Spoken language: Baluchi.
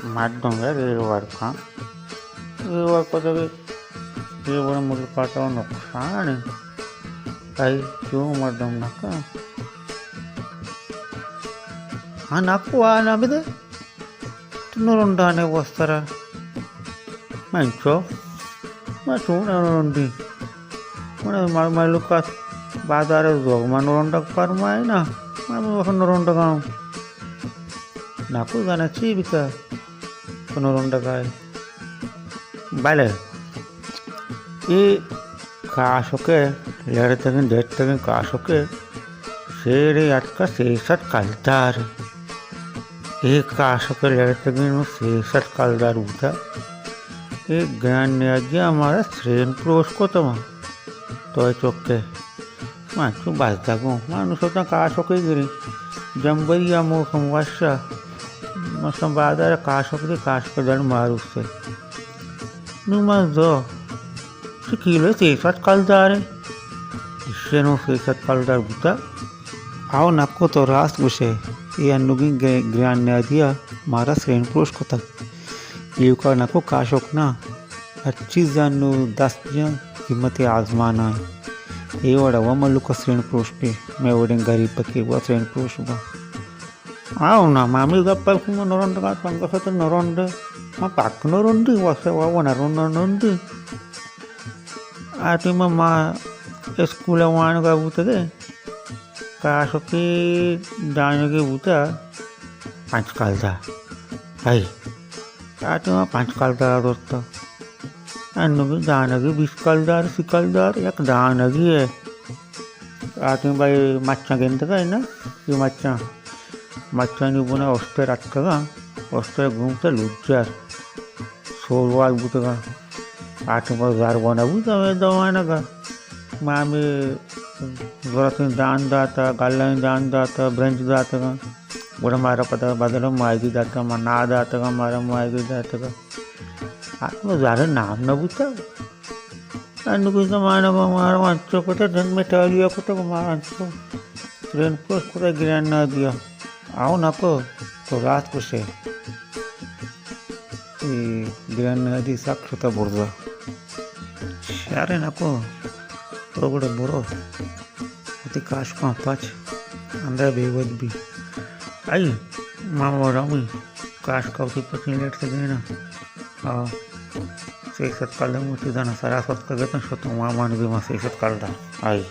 مردم ءَ ریور کن، ریور کتگ، اے وڑ ملک ءَ تو نقصان اِنت. تئی چو مردم نہ کن. ہاں، ناکو آ نہ بدے. تو نرنڈانے وسترا. من چو، من چون نرنڈی. من مر-، ملک ءَ بازار ءَ زوگ من نرنڈگ فرمائے نا. من وقت نرنڈگاں. ناکو زانا چی بیتا؟ تو نرنڈگائے. بلے، اے کاشک ءَ لڑتگیں، ڈٹتگیں کاشک ءَ شیرے اتکا سئے سد کلدار. اے کاشک ءَ لڑتگیں نوں سئے سد کلدار بوتا. اے گران نیادی ءَ مارا سرین پروش کت ما. تو اے چک ءَ. من چو بزدگوں. من نوں شتاں کاشکے گریں. جمبری ءَ موسم وش ءَ. مثلاً بازار ءَ کاشک دے، کاشک ءِ دڑ ماروس ءَ. نوں من زو چہ کیلو سئے سد کلدار اِنت. ایشی ءَ نوں سئے سد کلدار بوتا. آؤ نکو، تو راست گوشے. اے انوگیں گ-، گران نیادی ءَ مارا سرین پروش کتگ. ایوکا نکو کاشک نا، ہر چیز انو دست جن قیمت آزمان ءَ. اے وڑا و ملک ءَ سرین پروش بی، مئے وڑیں غریب فقیر و سرین پروش با. آؤ نا، ما ہمے گپ ءَ کن، نرنڈگ ءَ پنگہ شت نرنڈ. ما پک نرنڈی، واسے وا و نرنڈ نرنڈی. آ ٹیم ءَ ما اسکول ءَ وانگ ءَ بوتگ ایں. کاشکے دانگے بوتا پنچ کلدار. ہئی. آ ٹیم ءَ پنچ کلدار درتا. انوگیں دانگے بیست کلدار، سی کلدار، یک دانگے ءَ. آ ٹیم ءَ بھائی مچاں گندگ ءَ نا، اے مچاں، مچانی بنا اشتر اتکگاں، اشتر گومتا لجر، سوروال بوتگاں. آ ٹیم ءَ زر و نہ بوت ہمے دوانگ ءَ. ما ہمے زرتیں دان داتا، گلائیں دان داتا، برنج داتگاں. گڑا مارا پدا بدل ءَ ماہیگی داتگاں، ما نا داتگاں، مارا ماہیگی داتگاں. آ ٹیم ءَ زر نام نہ بوتا. انوگیں زمانگ ءَ مارا انچو کتگ، جند مٹالی ءَ کتگ، مارا انچو سرین پروش کتگ گران نیادی ءَ. آؤ نکو، تو راست گوشے. اے گران نیادی سک شتا برزا. شریں نکو، تو گڑا برو. وتی کاشکاں پچ، اندر بے وت بی. آئی، ما وڑا ہوئی، کاشکا وتی پچیں لیٹ سے دینا. آ، سئے سد کلدار وتی دانا سرا ستکگ اتاں، شتاں وامان بی ما سئے سد کلدار. آئی.